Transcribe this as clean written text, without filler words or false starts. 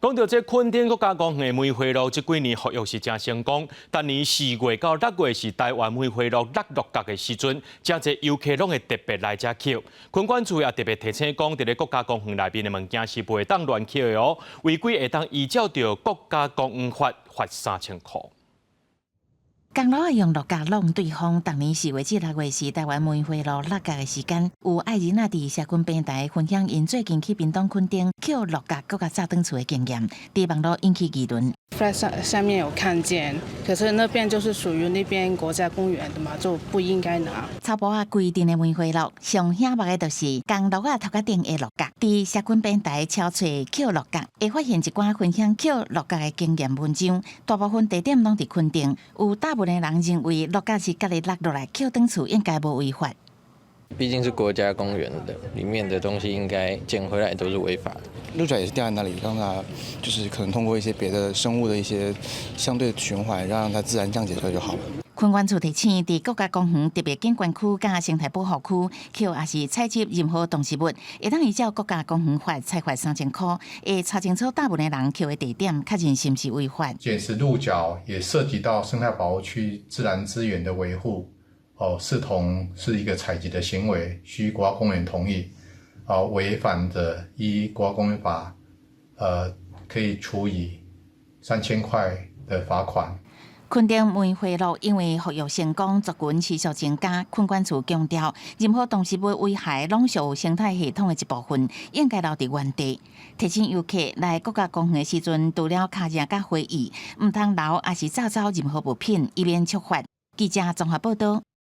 講到這墾丁國家公園的梅花鹿，這幾年復育是誠成功。逐年4月到6月是台灣梅花鹿落鹿角的時陣，誠濟遊客攏會特別來遮抾。墾管處也特別提醒講，佇咧國家公園內面的物件是袂當亂抾的哦，違規會當依照著國家公園法罰3000箍。公鹿愛用鹿角挵對方，逐年4月至6月是台灣梅花鹿落角的時間。有愛人仔佇社群平台分享𪜶最近去屏東墾丁抾鹿角閣共炸轉厝的經驗，佇網路引起議論。在上上面有看見，可是那邊就是屬於那邊國家公園的嘛，就不應該拿。草埔仔規陣的梅花鹿，上醒目的就是公鹿仔頭殼頂的鹿角。佇社群平台搜揣抾鹿角，會發現一寡分享抾鹿角的經驗文章，大部分地點攏佇墾丁。有大部分的人認為鹿角是家己落落來抾轉厝，應該無違法。畢竟是國家公園的，裡面的東西應該撿回來都是違法的。鹿角也是掉在那裡，讓它就是可能通過一些別的生物的一些相對循環，讓它自然降解出來就好了。墾管處提醒，佇國家公園特別景觀區佮生態保護區，抾抑是採集任何動植物，會當依照國家公園法裁罰3000箍，會查清楚大部分的人抾的地點，確認是毋是違法。撿拾鹿角也涉及到生態保護區自然資源的維護，哦，視同是一個採集的行為，需國家公園同意，哦，違反的依國家公園法，可以處以3000塊的罰款。墾丁梅花鹿因為復育成功，族群持續增加。墾管處強調，任何動植物危害攏屬生態系統的一部分，應該留佇原地。提醒遊客來國家公園的時陣，除了跤跡佮花藝，毋通留抑是炸走任何物品，以免觸法。記者綜合報道。